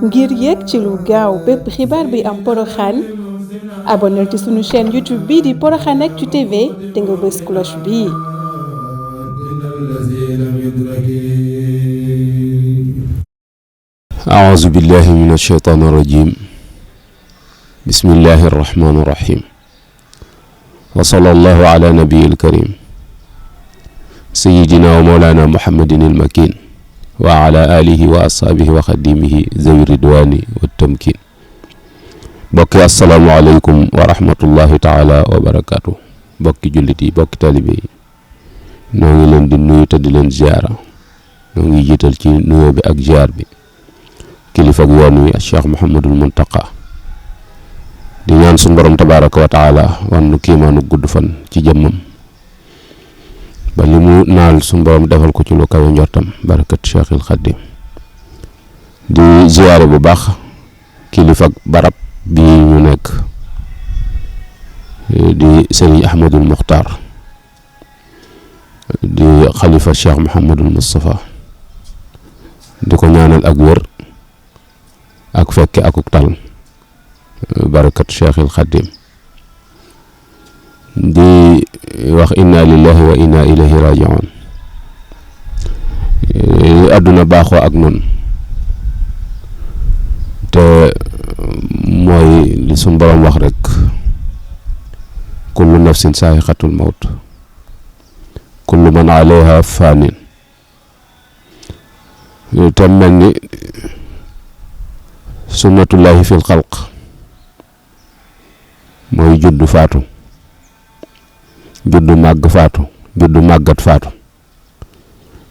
ngir yéeg ci lu gaaw bépp xibaar bi am Porokhane abonnel ci sunu chaîne YouTube bii di Porokhane Actu TV te nga bës cloche bii. أعوذ بالله من الشيطان الرجيم بسم الله الرحمن الرحيم وصلى الله على نبي الكريم سيدنا ومولانا محمد المكين وعلى آله وأصحابه وخديمه ذوي الرضوان والتمكين bokki assalaamu aleykum wa rahmatullahi taala wa barakaatu bokki jullit yi bokki taalibe yi noo ngi leen di nuyu te di leen ziyaara noo ngi jiital ci nuyoo bi ak ziyaar bi kilifa ak yoon wi Cheikh Mouhamadul Muntaqa di ñaan suñu borom tabaaraka wa taala wan nu kiimaanu gudd fan ci jëmmam ba li mu naal suñu borom defal ko ci lu kawe njortam barakat Cheikhil Xaddim di ziyaare bu baax kilifa ak barab bi ñu nekk di Serigne Ahmadul Muxtaar di xalifa Cheikh Mouhamadul Moustapha di ko ñaanal ak wér ak fekke akuk tal barakat Cheikhil Xaddim di wax inna lillahi wa inna ilayhi raji'un àdduna baaxoo ak noonu te mooy li suñ borom wax rek kullu nafsin saa'iqatul mawt kullu man alayha faanin te mel ni sunnatullahi fil xalq mooy juddu faatu juddu màgg faatu juddu màggat faatu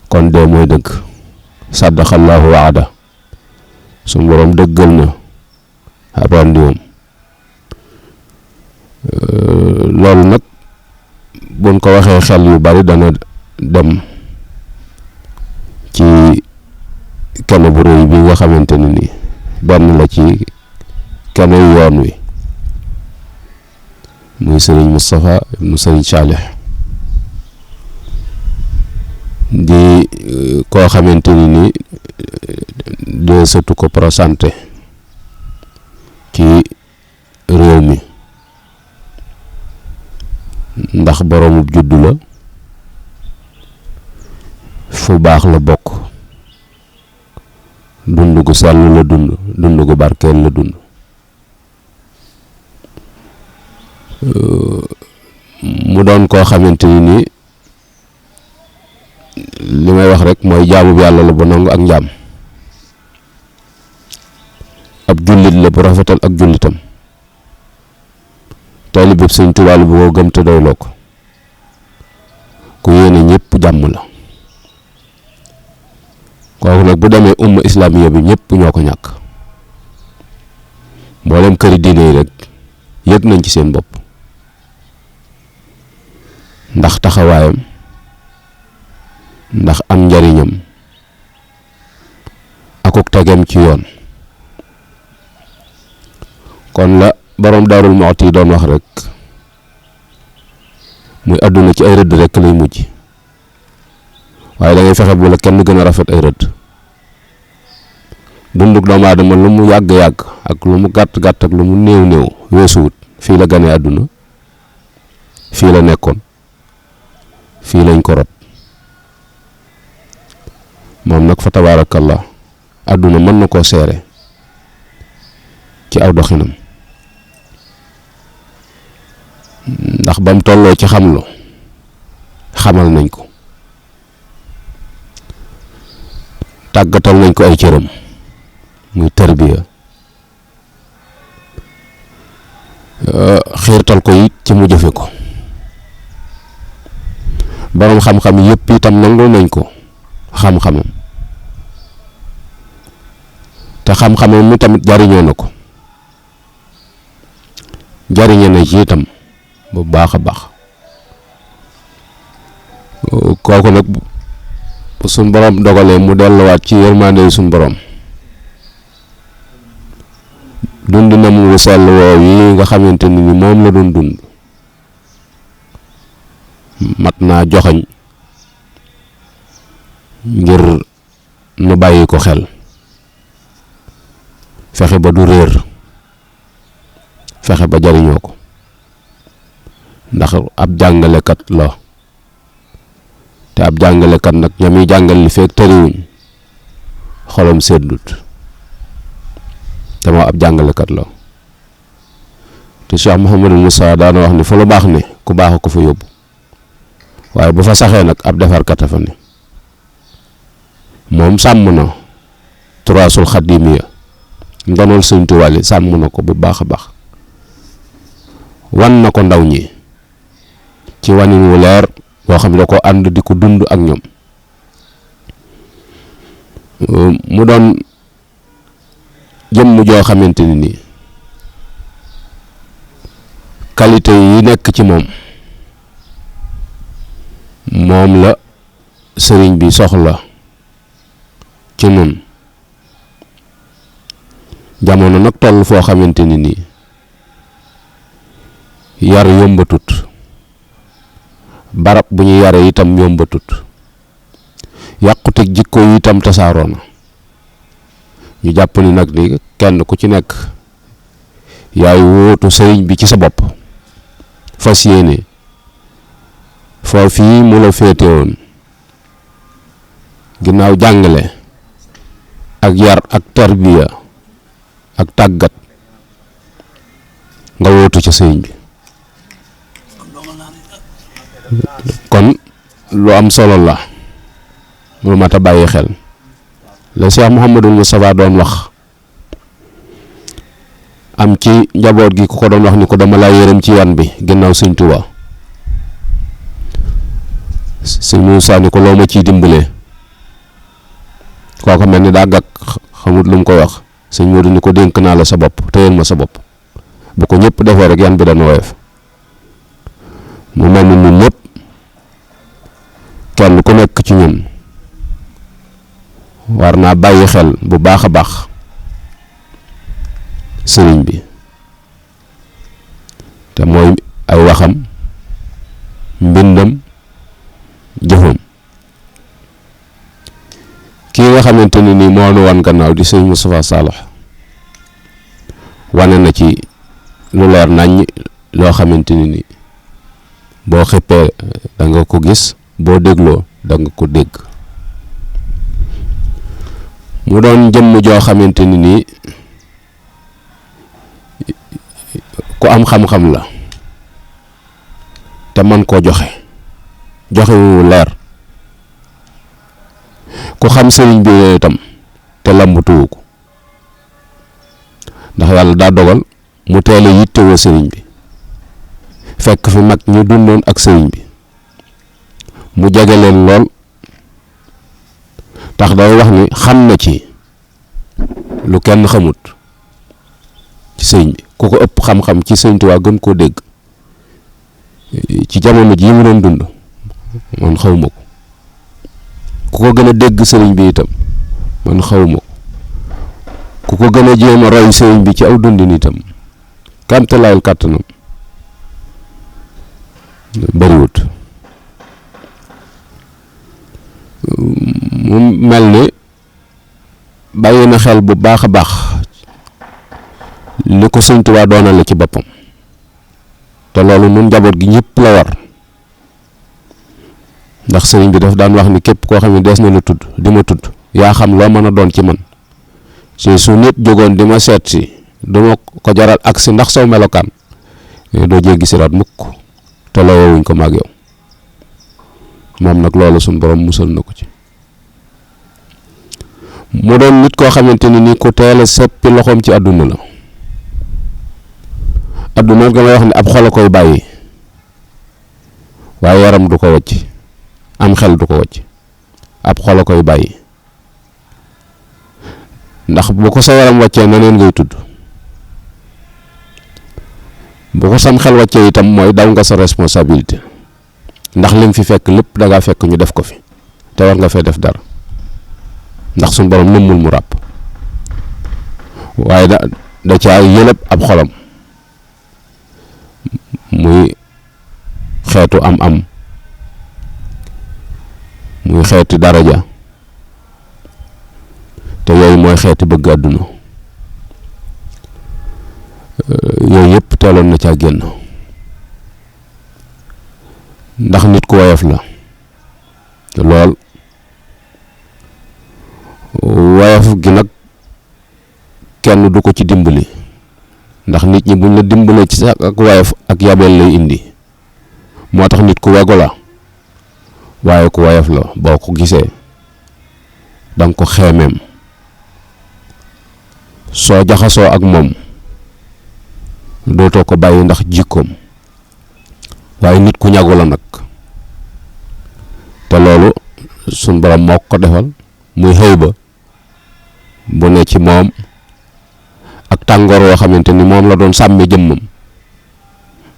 kon dee mooy dëgg sadaqallahu waada suñ borom dëggal na abandiwam loolu nag buñ ko waxee xel yu bari dana dem ci kenn bu rëy bi nga xamante ni nii benn la ci kenn yoon wi muy sëriñ Moustapha ibnu sëriñ Saalih di koo xamante ni nii de sëtu ko présenté ci réew mi ndax boroomu juddu la fu baax la bokk dund gu sell la dund gu barkeel la dund mu doon koo xamante ni nii li may wax rek mooy jaamu bi yàlla la bu nangu ak njaam ab jullit la bu rafetal ak jullitam taalibe bi Sëñ Tuubaa bu ko gëm te doyloo ko ku yéene ñëpp jàmm la kooku nag bu demee umma islamiya bi ñëpp ñoo ko ñàkk mboolem këri diine yi rek yëg nañ ci seen bopp ndax taxawaayam ndax am njariñam akuk tegem ci yoon kon la borom Daarul Muxti doon wax rek muy àdduna ci ay rëdd rek lay mujj waaye da ngay fexe bu la kenn gën a rafet ay rëdd dunduk doomu aadama lu mu yàgg-yàgg ak lu mu gàtt-gàtt ak lu mu néew-néew weesuwut fii la gane àdduna fii la nekkoon fii lañ ko rot moom nag fa tabaarakallah àdduna mën na koo seere ci aw doxinam ndax bam tolloo ci xamlu xamal nañ ko tàggatal nañ ko ay cëram muy tarbiya xiirtal ko it ci mu jëfe ko boroom xam-xam yépp itam nangul nañ ko xam-xamam te xam-xamam mi tamit jariñoo na ko jariñe na ci itam bu baax a baax kooku nag bu suñ borom dogalee mu delluwaat ci yërmande suñ borom dund na mu sell woow yi nga xamante ni moom la doon dund mat naa joxañ ngir nu bàyyi ko xel fexe ba du réer, fexe ba jariñoo ko, ndax ab jàngalekat la te ab jàngalekat nag ña muy jàngal li fekk tëriwuñ xolam seddut te moo ab jàngalekat la. te Cheikh Mouhamadou Moussa daana wax ni fa lu baax ne ku baax ko fa yóbbu, waaye bu fa saxee nag ab defarkat a fa ne. moom sàmm na turaasul xadimiya ndonol Sëñ Tuubaa li sàmm na ko bu baax a baax, wan na ko ndaw ñi ci wanin wu leer boo xam ne da ko ànd di ko dund ak ñoom. mu doon jëmm joo xamante ni nii qualité yi nekk ci moom la sëriñ bi soxla ci nun. jamono nag toll foo xamante ni nii yar yombatut, barab bu ñu yare itam yombatut, yàquteg jikko yi itam tasaaroo na. ñu jàpp ni nag ni kenn ku ci nekk yaay wóotu sëriñ bi ci sa bopp, fas yéene foofii mu la féete woon ginnaaw jàngale ak yar ak tarbiya ak tàggat nga wóotu ci sëriñ bi. kon lu am solo la, lu mat a bàyyi xel la Cheikh Mouhamadou Moustapha doon wax, am ci njaboot gi ku ko doon wax ni ko dama laa yërëm ci yan bi ginnaaw Sëñ Tuubaa. Sëñ Muusaa ni ko loo ma ciy dimbalee, kooku mel ni daa gàkk xamut lu mu ko wax. Sëñ Moodu ni ko dénk naa la sa bopp, téyel ma sa bopp, bu ko ñëpp defee rek yan bi dana woyof. mu mel ni ñun ñëpp kenn ku nekk ci ñun war naa bàyyi xel bu baax a baax sëriñ bi, te mooy ay waxam, mbindam, jëfam. kii nga xamante ne nii moo nu wan gannaaw di sëñ Moustapha Saloh wane na ci lu leer naññ loo xamante ne nii boo xippee da nga ko gis, boo dégloo da nga ko dégg. mu doon jëmm joo xamante ni nii ku am xam-xam la te man koo joxe wu leer, ku xam sëriñ bi itam te lambatuwu ko, ndax yàlla daa dogal mu teel a yittewoo sëriñ bi, fekk fi mag ñu dundoon ak sëriñ bi, mu jege leen lool, tax day wax ni xam na ci lu kenn xamut ci sëriñ bi. ku ko ëpp xam-xam ci Sëriñ Tuubaa gën koo dégg ci jamono jii mu doon dund man xawma ko, ku ko gën a dégg sëriñ bi itam man xawma ko, ku ko gën a jéem a roy sëriñ bi ci aw dundin itam kamtalaayal kàttanam bariwut. mu mel ni bàyyi na xel bu baax a baax li ko Sëñ Tuubaa doonale ci boppam, te loolu nun njaboot gi ñëpp la war, ndax sëriñ bi daf daan wax ni képp koo xam ne des na la tudd di ma tudd yaa xam loo mën a doon ci man, su nit jógoon di ma seet si du ma ko jaral agsi ndax saw melokaan doo jéggi siraat mukk te la woowuñ ko maag yow. moom nag loolu suñ borom musal na ko ci. mu doon nit koo xamante ni ku teel a seppi loxoom ci àdduna la. àdduna nga may wax ne ab xol a koy bàyyi waaye yaram du ko wacc, am xel du ko wacc, ab xol a koy bàyyi, ndax bu ko sa yaram wàccee naneen ngay tudd, bu ko sam xel wàccee itam mooy daw nga sa responsabilité, ndax lim fi fekk lépp da ngaa fekk ñu def ko fi te war nga fee def dara, ndax suñ borom nëmmul mu ràpp, waaye da caa yëlëb ab xolam muy xeetu am-am, muy xeeti daraja, te yooyu mooy xeeti bëgg àdduna yooyu yëpp teeloon na caa génn ndax nit ku woyof la lool. woyof gi nag kenn du ko ci dimbali ndax nit ñi buñ la dimbalee ci sax ak woyof ak yabeel lay indi moo tax nit ku wego la waaye ku woyof la boo ko gisee danga ko xeemeem soo jaxasoo ak moom dootoo ko bàyyi ndax jikkoom waaye nit ku ñagu la nag te loolu suñ borom moo ko defal muy xëy ba bu ne ci moom ak tàngoor woo xamante ni moom la doon sàmme jëmmam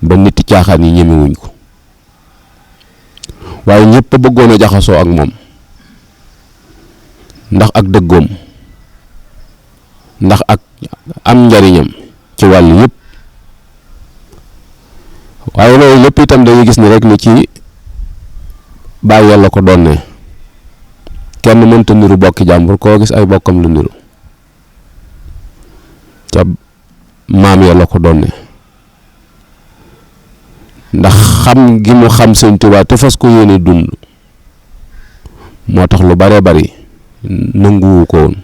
ba niti caaxaan yi ñemewuñ ko waaye ñëpp a bëggoon a jaxasoo ak moom ndax ak dëggoom ndax ak am njariñam ci wàll yëpp waaye loolu lépp itam dañuy gis ni rek ni ci bàyyi yàlla ko doon ne kenn mënta niru bokki jàmbur koo gis ay bokkam lu niru ca maam ya la ko doon ne ndax xam gi mu xam Sëñ Tuubaa te fas ko yéene dund moo tax lu bare bari nanguwu ko woon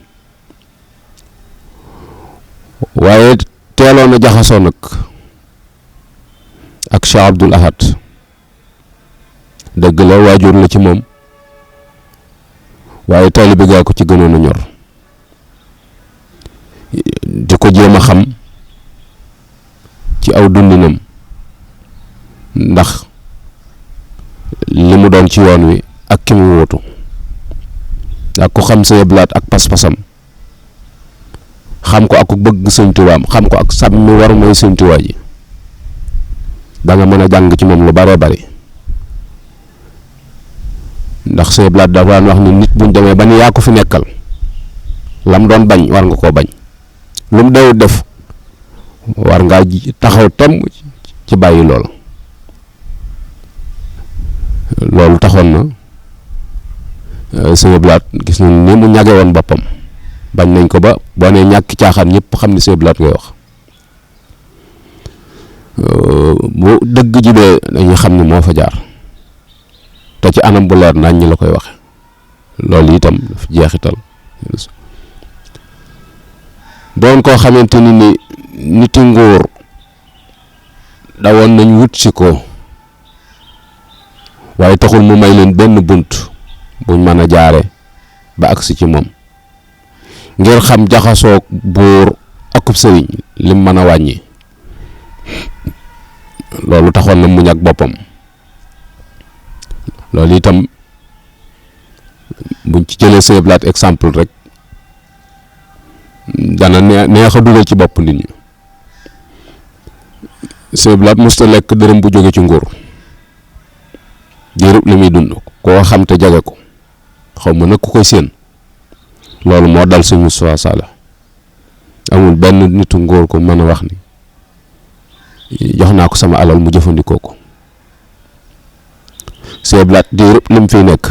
waaye teeloon a jaxasoo nag ak Cheikh Abdoul Ahad dëgg la waajur la ci moom waaye taalibe gaa ko ci gënoon a ñor di ko jéem a xam ci aw dundinam ndax li mu doon ci yoon wi ak ki mu wóotu ak ko xam Sëñ Abdou Lahad ak pas-pasam xam ko ak bëgg Sëñ Tuubaa xam ko ak sàmmi war mooy Sëñ Tuubaa ji da nga mën a jàng ci moom lu bare bari ndax Sëñ Abdou Lahad dafa daan wax ni nit buñ demee ba ni yaa ko fi nekkal lam doon bañ war nga koo bañ lu mu dawut def war ngaa taxaw tem ci bàyyi loolu taxoon na Sëñ Abdou Lahad gis nañ ni mu ñage woon boppam bañ nañ ko ba boo nee ñàkk caaxaan ñëpp xam ni Sëñ Abdou Lahad ngay wax bu dëgg jibee dañuy xam ni moo fa jaar te ci anam bu leer nañ ñi la koy waxe loolu itam daf jeexital doon koo xamante ni niti nguur dawoon nañ wut si ko waaye taxul mu may leen benn bunt buñ mën a jaare ba agsi ci moom ngir xam jaxasoo buur akub sëriñ lim mën a wàññi loolu taxoon na muñ ak boppam loolu itam buñ ci jëlee Sëñ Abdou Lahad exemple rek dana neex a dugal ci bopp nit ñi Sëñ Abdou Lahad musta lekk dërëm bu jóge ci nguur diirub li muy dund koo xam te jage ko xaw ma nag ku koy séen loolu moo dal Sëñ Moustapha Sall amul benn nitu nguur ko mën a wax ni jox naa ko sama alal mu jëfandikoo ko Sëñ Abdou Lahad diirub li mu fiy nekk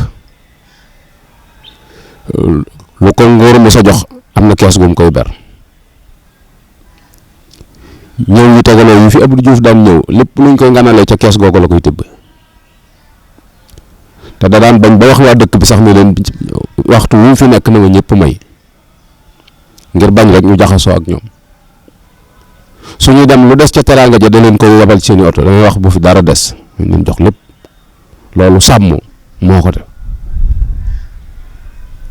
lu ko nguur mu sa jox am na kees gu mu koy ber ñëw yu tegaloo yu fi Abdou Diouf daan ñëw lépp luñ koy nganalee ca kees googu la koy tibb te da daan bañ ba wax waa dëkk bi sax ne leen waxtu wu fi nekk na nga ñëpp may ngir bañ rek ñu jaxasoo ak ñoom suñuy dem lu des ca teraanga ja da leen koy yabal ci seeni oto dangay wax bu fi dara des ñu leen jox lépp loolu sàmm moo ko def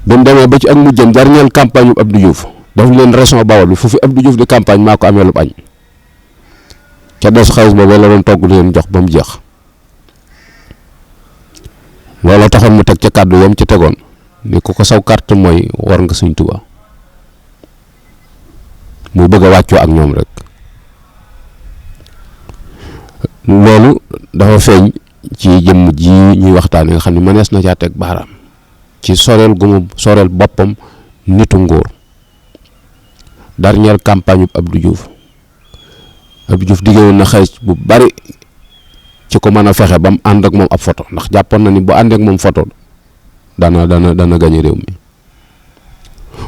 ba mu demee ba ci ak mujjam dernière campagne bu Abdou Diouf daf leen région Bawol bi fu fi Abdou Diouf di campagne maa ko amee lu añ ca des xaalis boobu la doon togg leen jox ba mu jeex loolu taxoon mu teg ca kàddu yam ci tegoon ni ku ko saw carte mooy war nga Sëñ Tuubaa mu bëgg a wàccoo ak ñoom rek loolu dafa feeñ ci jëmm ji ñuy waxtaane nga xam ne mënees na caa teg baaraam ci soreel gu mu soreel boppam nitu nguur dernière campagne bu Abdou Diouf diggoon na xëy bu bari ci ko mën a fexe ba mu ànd ak moom ab photo ndax jàppoon na ni bu àndee ak moom photo dana gañe réew mi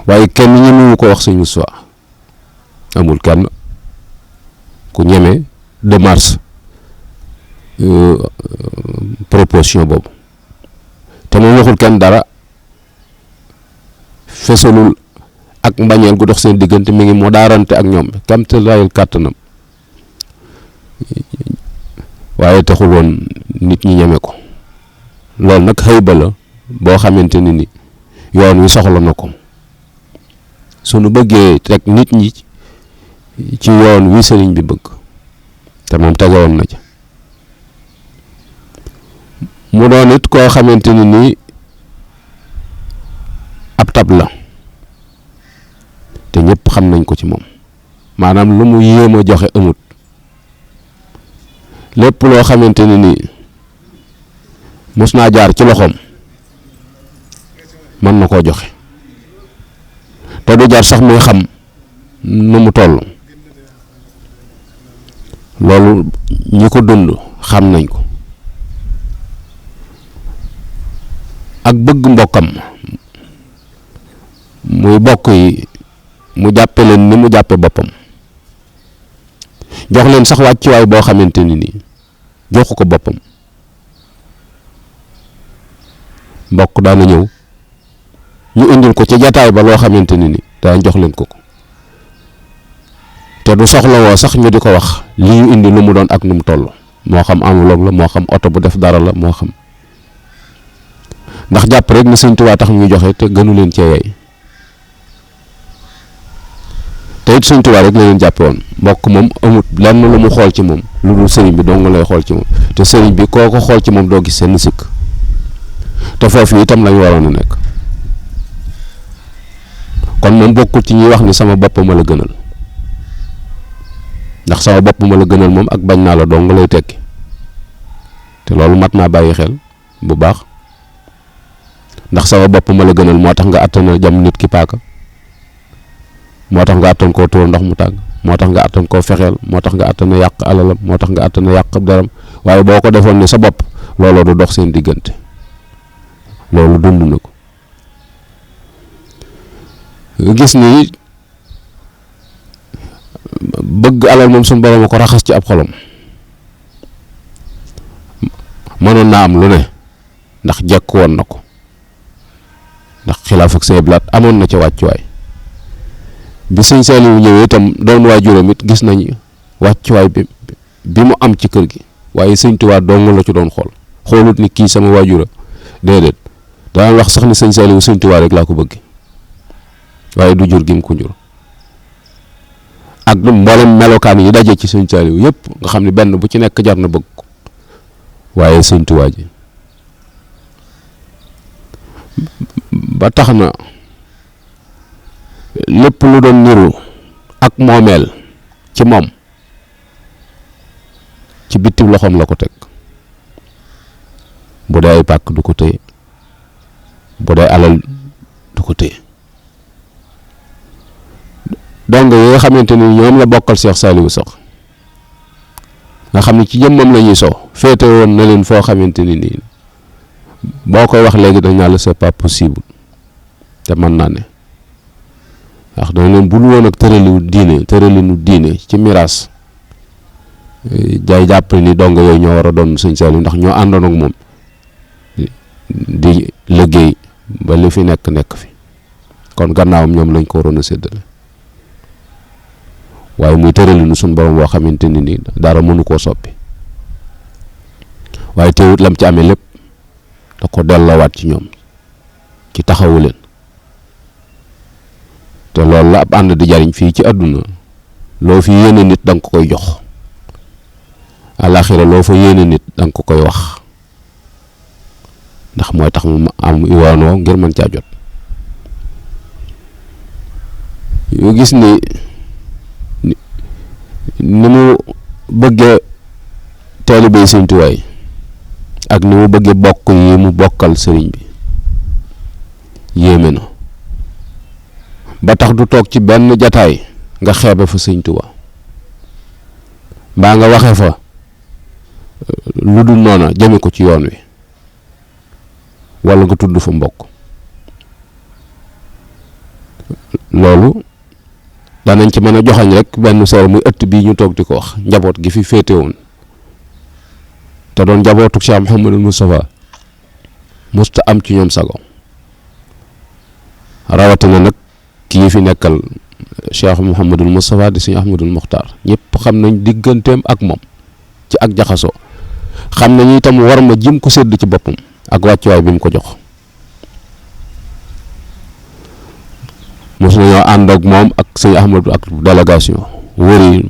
waaye kenn ñemewu ko wax Sëñ Moustapha amul kenn ku ñeme démarche proposition boobu te moom waxul kenn dara fesalul ak mbañeel gu dox seen diggante mi ngi moo daarante ak ñoom kam te layul kàttanam waaye taxul woon nit ñi ñeme ko loolu nag xëy ba la boo xamante ni yoon wi soxla na ko sunu bëggee teg nit ñi ci yoon wi sëriñ bi bëgg te moom tegoon na ci mu doon it koo xamante ni ab tab la te ñëpp xam nañ ko ci moom maanaam lu mu yéem a joxe amut lépp loo xamante ni mos naa jaar ci loxoom mën na koo joxe te du jaar sax muy xam nu mu toll loolu ñi ko dund xam nañ ko ak bëgg mbokkam muy bokk yi mu jàppe leen ni mu jàppe boppam jox leen sax wàccuwaay boo xamante ni joxu ko boppam mbokk daana ñëw ñu indil ko ci jataay ba loo xamante ni daan jox leen ko te du soxla woo sax ñu di ko wax li ñu indi lu mu doon ak nu mu toll moo xam enveloppe la moo xam oto bu def dara la moo xam ndax jàpp rek ni Sëñ Tuubaa tax ñuy joxe te gënu leen cee yey te it Sëñ Tuubaa rek la leen jàppe woon mbokk moom amut lenn lu mu xool ci moom lu dul sëriñ bi dong lay xool ci moom te sëriñ bi koo ko xool ci moom doo gis seen sikk te foofu itam lañ waroon a nekk kon moom bokkul ci ñuy wax ni sama bopp ma la gënal ndax sama bopp ma la gënal moom ak bañ naa la dong lay tekki te loolu mat naa bàyyi xel bu baax ndax sama bopp ma la gënal moo tax nga attana jam nit ki paaka moo tax nga attan koo tuur ndox mu tàng moo tax nga attan koo fexeel moo tax nga attana yàq alalam moo tax nga attana yàq deram waaye boo ko defoon ni sa bopp looloo du dox seen diggante loolu dund na ko gis ni bëgg alal moom suñu borom a ko raxas ci ab xolam mënoon naa am lu ne ndax jekk woon na ko ndax xilaaf ak say blaat amoon na ca wàccuwaay bi sëñ Saliou ñëwee itam doon waajuram it gis nañ wàccuwaay bi mu am ci kër gi waaye sëñ Tuubaa dong la ci doon xoolut ni kii sama waajura déedéet daan wax sax ni sëñ Saliou sëñ Tuubaa rek laa ko bëgg waaye du jur gi mu ko jur ak mboolem melokaan yi daje ci sëñ Saliou yëpp nga xam ne benn bu ci nekk jar na bëgg ko waaye sëñ Tuubaa ji ba tax na lépp lu doon niru ak moomeel ci moom ci bitti loxoom la ko teg bu dee ay pàkk du ko téye bu dee alal du ko téye donc yi nga xamante ni ñoom la bokkal Cheikh Saliou sax nga xam ne ci jëmmam la ñuy féete woon na leen foo xamante ni nii boo koy wax léegi dañ naa la c'est pas possible te mën naa ne ndax dañ leen bul woon ak tëralinu diine ci miraas jaay jàpp ni dong yooyu ñoo war a doon sëñ Saliou ndax ñoo àndoon ak moom di liggéey ba li fi nekk fi kon gannaawam ñoom lañ ko waroon a séddale waaye muy tëralinu suñ borom boo xamante ni nii dara mënu koo soppi waaye teewut lam ci amee lépp da ko delloowaat ci ñoom ci taxawu leen te loolu la ab ànd di jariñ fii ci àdduna loo fi yéene nit da nga ko koy jox àlaxira loo fa yéene nit da nga ko koy wax ndax mooy tax mu am yoonoo ngir mën caa jot yu gis ni mu bëggee taalibe Sëñ Tuubaa ak ni mu bëggee bokk yi mu bokkal sëriñ bi yéeme na ba tax du toog ci benn jataay nga xeebe fa Sëñ Tuubaa mbaa nga waxe fa lu dul noona jëme ko ci yoon wi walla nga tudd fa mbokk loolu danañ ci mën a joxañ rek benn seere muy ëtt bii ñu toog di ko wax njaboot gi fi féete woon te doon njabootu Cheikh Mouhamadul Moustapha musta am ci ñoom sago rawatina nag kii fi nekkal Cheikh Mouhamadul Moustapha di Sëñ Ahmadul Muxtaar ñëpp xam nañ digganteem ak moom ci ak jaxasoo xam nañu itam war ma jim ko sédd ci boppam ak wàccuwaay bi mu ko jox mos nañoo ànd ak moom ak Sëñ Ahmadu ak délégation wëri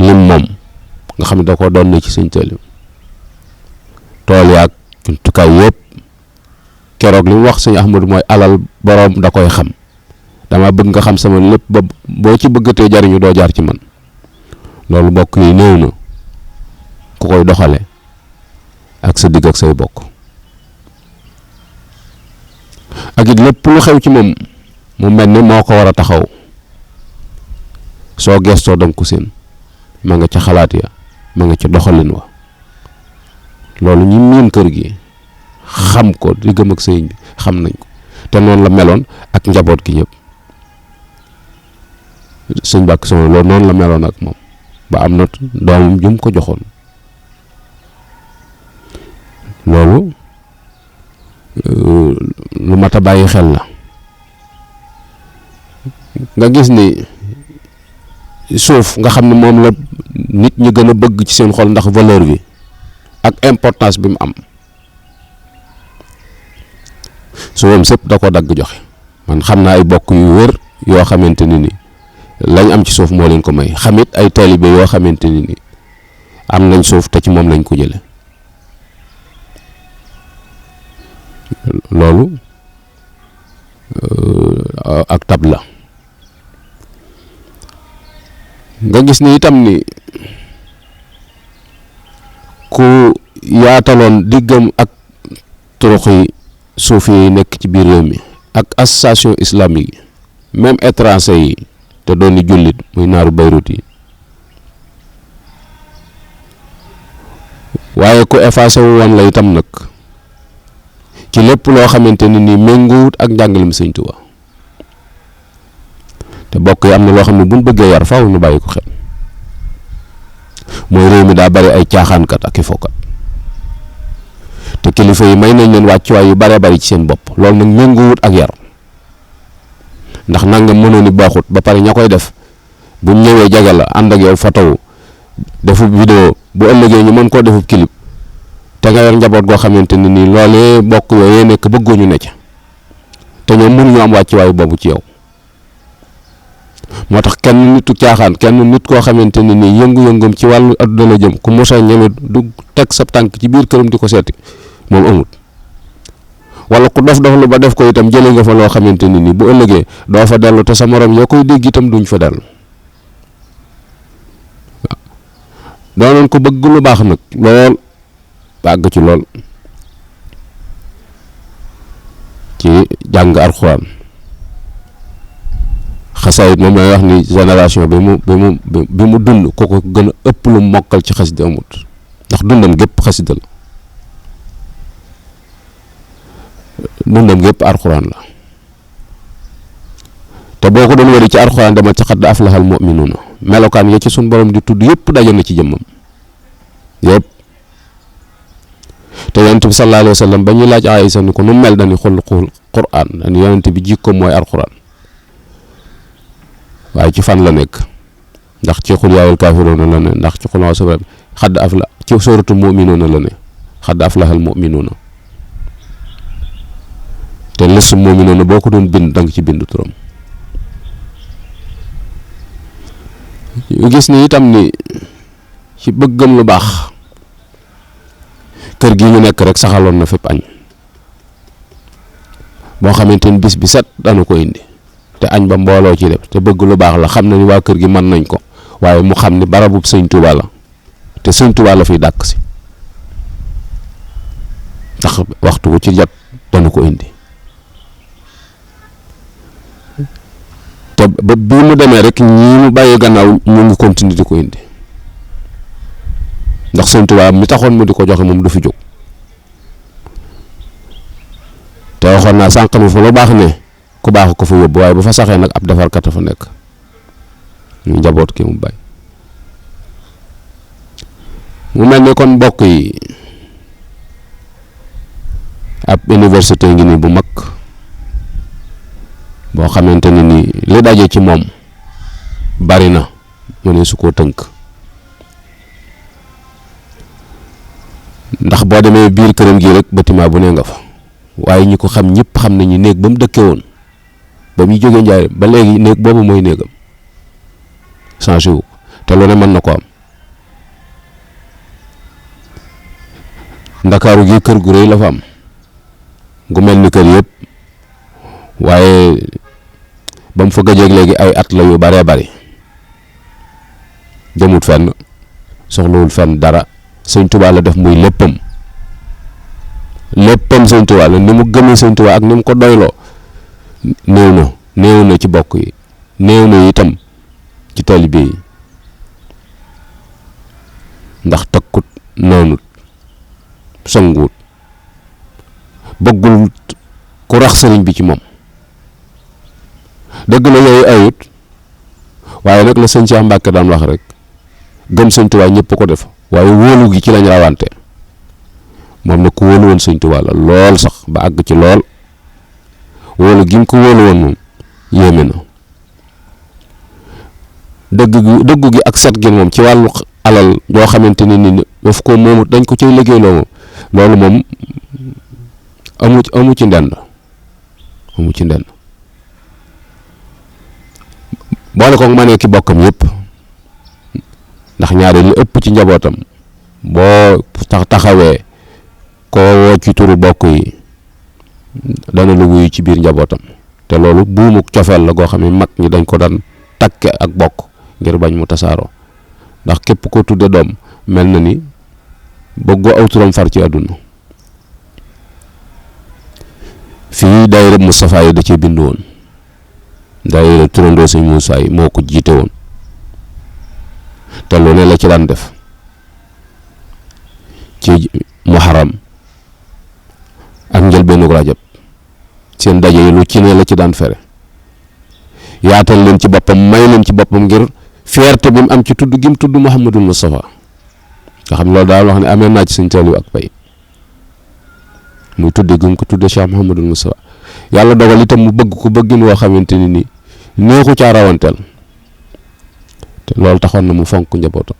lim moom nga xam ne da ko doon ne ci Sëñ Saaliw tool yaag jumtukaay yëpp keroog li mu wax Sëñ Ahmadu mooy alal boroom da koy xam dama bëgg nga xam sama lépp ba boo ci bëggatee jariñu doo jaar ci man loolu bokk yi néew na ku koy doxale ak sa digg ak say bokk ak it lépp lu xew ci moom mu mel ni moo ko war a taxaw soo gestoo danga ko seen ma nga ca xalaat ya ma nga ca doxalin wa loolu ñi miin kër gi xam ko diggam ak sëñ bi xam nañ ko te noonu la meloon ak njaboot gi ñëpp sëñ Mbàkke Soxna loolu noonu la meloon ak moom ba am na doomam jum ko joxoon loolu lu mat a bàyyi xel la nga gis ni suuf nga xam ne moom la nit ñi gën a bëgg ci seen xol ndax valeur bi ak importance bi mu am suufam sépp da ko dagg joxe man xam naa ay bokk yu wër yoo xamante ni lañ am ci suuf moo leen ko may xamit ay taalibe yoo xamante ni am nañ suuf te ci moom lañ ko jële loolu ak tab la nga gis ni itam ni ku yaataloon diggam ak turux yi suuf yi nekk ci biir réew mi ak association islamique yi même étranger yi te doon ni jullit muy naaru Beyrut yi waaye ku effacé wu woon la itam nag ci lépp loo xamante ni méngoowut ak njàngalem Sëñ Tuubaa te bokk yi am na loo xam ne buñ bëggee yar faaw ñu bàyyi ko xel mooy réew mi daa bari ay caaxaankat ak i fokkat te kilifa yi may nañ leen wàccuwaay yu bare bari ci seen bopp loolu nag méngoowut ak yar ndax nangam mënoo ni baaxut ba pare ña koy def bu ñëwee jege la ànd ak yow fotowu defub vidéo bu ëllëgee ñu mën koo defub clip te nga yor njaboot goo xamante ni nii loolee bokk yooyee nekk bëggooñu ne ca te ñoom mënuñu am wàccuwaay boobu ci yow moo tax kenn nitu caaxaan kenn nit koo xamante ni nii yëngu-yëngum ci wàllu adduna la jëm ku mosa ñeme du teg sa tànk ci biir këram di ko seeti moom amut wala ku dof lu ba def ko itam jëlee nga fa loo xamante ni nii bu ëllëgee doo fa dellu te sa morom yoo koy dégg itam duñ fa dellu waaw doonoon ko bëgg lu baax nag lool bàgg ci lool ci jàng alxuraan xasaayit moom lay wax ni génération bi mu dund ko gën a ëpp lu mokkal ci xasida amut ndax dundam gépp xasida la dundam gépp alxuraan la te boo ko doon wari ci alxuraan demal ci xad aflahal mu'minuuna melokaan ya ci suñ borom di tudd yëpp daje na ci jëmmam yëpp te yonent bi sallallahu alayhi wa sallam ba ñuy laaj Aysa ni ko nu mel dañuy xulqul quraan dañuy yonent bi jikko mooy alxuraan waaye ci fan la nekk ndax ci xul yaawal kaafiruuna la ne ndax ci xul waa sabab xadd afla ci suratul mu'minuuna la ne xadd aflahal mu'minuuna te list mu'minuuna boo ko doon bind danga ci bind turam gis ni itam ni ci bëggam lu baax kër gi ñu nekk rek saxaloon na fépp añ boo xamante ni bis bi set dana ko indi te añ ba mbooloo ci def te bëgg lu baax la xam na ni waa kër gi mën nañ ko waaye mu xam ni barabub Sëñ Tuubaa la te Sëñ Tuubaa la fiy dàkk si ndax waxtu wu ci jot dana ko indi te ba bi mu demee rek ñii mu bàyyi gannaaw ñu ngi continuer di ko indi ndax Sëñ Tuubaa mi taxoon mu di ko joxe moom du fi jóg te waxoon naa sànq ni fa lu baax ne ku baax ko fa yóbbu waaye bu fa saxee nag ab defarkat a fa nekk ñu njaboot ki mu bay. mu mel ni kon mbokk yi ab université ngi ni bu mag boo xamante ne ni li daje ci moom bari na mu ne su koo tënk ndax boo demee biir këram gi rek bâtiment bu ne nga fa waaye ñi ko xam ñëpp xam nañu néeg ba mu dëkke woon ba muy jógee Njaaréem ba léegi néeg boobu mooy néegam changé wu te lu ne mën na ko am. Ndakaaru gi kër gu rëy la fa am gu mel ni kër yëpp waaye ba mu fa gëjeeg léegi ay at la yu baree bari demut fenn soxlawul fenn dara sëñ Tuubaa la def muy léppam sëñ Tuubaa la ni mu gëmee sëñ Tuubaa ak ni mu ko doyloo néew na ci bokk yi néew na itam ci taalibe yi ndax tëkkut noonut songuut bëggul ku rax sëriñ bi ci moom dëgg la yooyu ayut waaye nag la sëñ Cheikh Mbacke daan wax rek gëm sëñ Tuubaa ñëpp ko def waaye wóolu gi ci lañ rawante moom nag ku wóolu woon sëñ Tuubaa la lool sax ba àgg ci lool wóolu gi mu ko wóolu woon moom yéeme na dëggu gi ak set gi moom ci wàllu alal yoo xamante ne ni daf ko moomu dañ ko ciy liggéeyloo moom loolu moom amu ci ndend boole ko ma ne ki bokkam yëpp ndax ñaari li ëpp ci njabootam boo taxawee koo woo ci turu bokk yi dana lu wuyu ci biir njabootam te loolu buumuk cofeel la goo xam ne mag ñi dañ ko daan takke ak bokk ngir bañ mu tasaaroo ndax képp ko tudde doom mel na ni bëggoo aw turam far ci àdduna fii daayira Moustapha yi da cee bind woon daayira turandoo sëñ Muusaa yi moo ko jiite woon te lu ne la ci daan def ci muharram ak njëlbeenu rajab seen daje yi lu ci ne la ci daan fere yaatal leen ci boppam may leen ci boppam ngir fierté bi mu am ci tudd gi mu tudd Muhammadul Moustapha nga xam loolu daal wax ne amee naa ci sëñ Saliou ak pay muy tudde gi mu ko tudde Cheikh Muhammadul Moustapha yàlla dogal itam mu bëgg ko bëggin woo xamante ni nii neexu caa rawanteel te loolu taxoon na mu fonk njabootam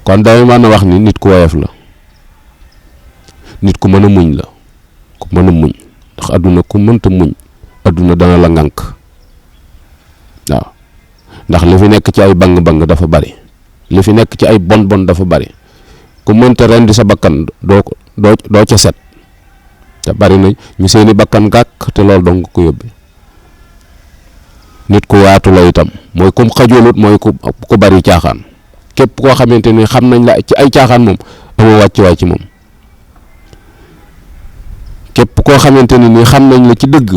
kon day mën a wax ni nit ku woyof la nit ku mën a muñ la ku mën a muñ ndax adduna ku mënta muñ adduna dana la ngànk waaw ndax li fi nekk ci ay bang-bang dafa bari li fi nekk ci ay bon dafa bari ku mënta rendi sa bakkan doo ca set te bari na ñu seeni bakkan gàkk te loolu dong ko yóbbe nit ku yaatu la itam mooy kum xajolut mooy ku bari caaxaan képp koo xamante ni xam nañ la ci ay caaxaan moom amoo wàcc waay ci moom képp koo xamante ni xam nañ la ci dëgg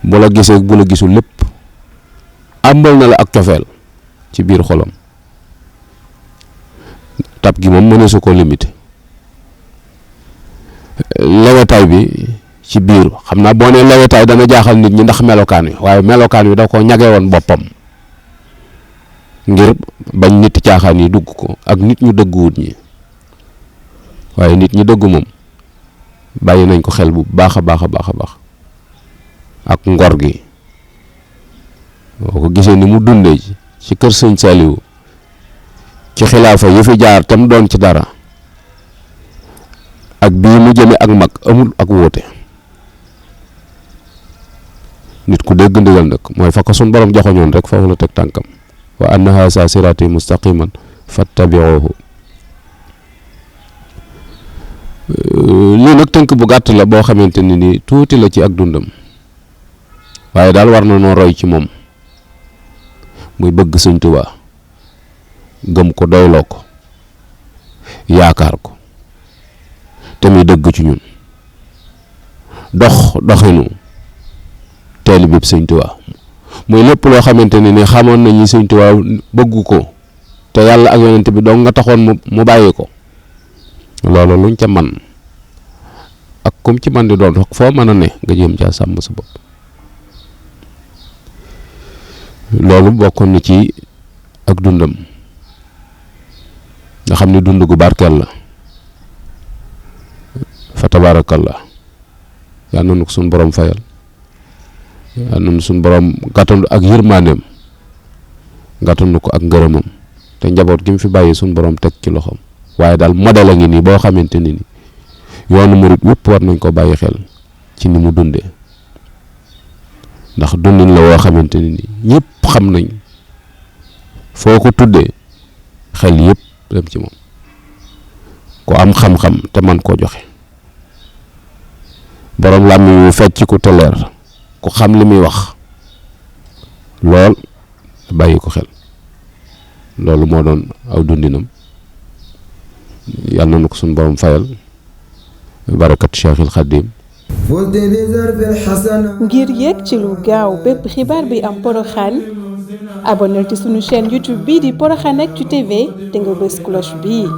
bu la gisee bu la gisul lépp àmbal na la ak cofeel ci biir xolam tab gi moom mëneesu ko limité lewetaay bi ci biir xam naa boo nee lewetaay dana jaaxal nit ñi ndax melokaan wi waaye melokaan wi da ko ñage woon boppam ngir bañ nit caaxaan yi dugg ko ak nit ñu dëgguwut ñi waaye nit ñi dëggu moom bàyyi nañ ko xel bu baax a baax a baax a baax ak ngor gi boo ko gisee ni mu dundee ci kër sëñ Saliou ci xilaafa yi fi jaar te mu doon ci dara ak bii mu jëme ak mag amul ak wóote nit ku dégg ndigal nag mooy fa ko sun borom joxoñoon rek foofu la teg tànkam wa anna haza sirati mustaqiman fattabi'uhu lii nag tënk bu gàtt la boo xamante ni nii tuuti la ci ak dundam waaye daal war na noo roy ci moom muy bëgg sëñ Tuubaa gëm ko doyloo ko yaakaar ko te muy dëgg ci ñun doxinu taalibe bi sëñ Tuubaa muy lépp loo xamante ne ni xamoon nañ ni sëñ Tuubaa bëggu ko te yàlla ak yonent bi dong nga taxoon mu bàyyi ko loolu luñ ca man ak kum ci man di doon foo mën a ne nga jéem caa sàmm sa bopp. loolu bokkoon na ci ak dundam nga xam ne dund gu barkeel la fa tabaarakallah yal na nu ko suñ borom fayal yal na nu suñ borom gàttandu ak yërmandeem gàttandu ko ak ngërëmam te njaboot gi mu fi bàyyi suñ borom teg ci loxoom. waaye daal modèle a ngi nii boo xamante ni yoonu murit wépp war nañ ko bàyyi xel ci ni mu dundee ndax dundin la woo xamante ni ñëpp xam nañ foo ko tuddee xel yëpp dem ci moom ku am xam-xam te man koo joxe borom làmmiñ wu fecc ku te leer ku xam li muy wax lool bàyyi ko xel loolu moo doon aw dundinam. yàlla na ko suñu borom fayal barakat Cheikhul Khadim. ngir yéeg ci lu gaaw bépp xibaar bi am Porokhane abonné ci suñu chaîne YouTube bii di Porokhane Actu TV te nga bës cloche bii.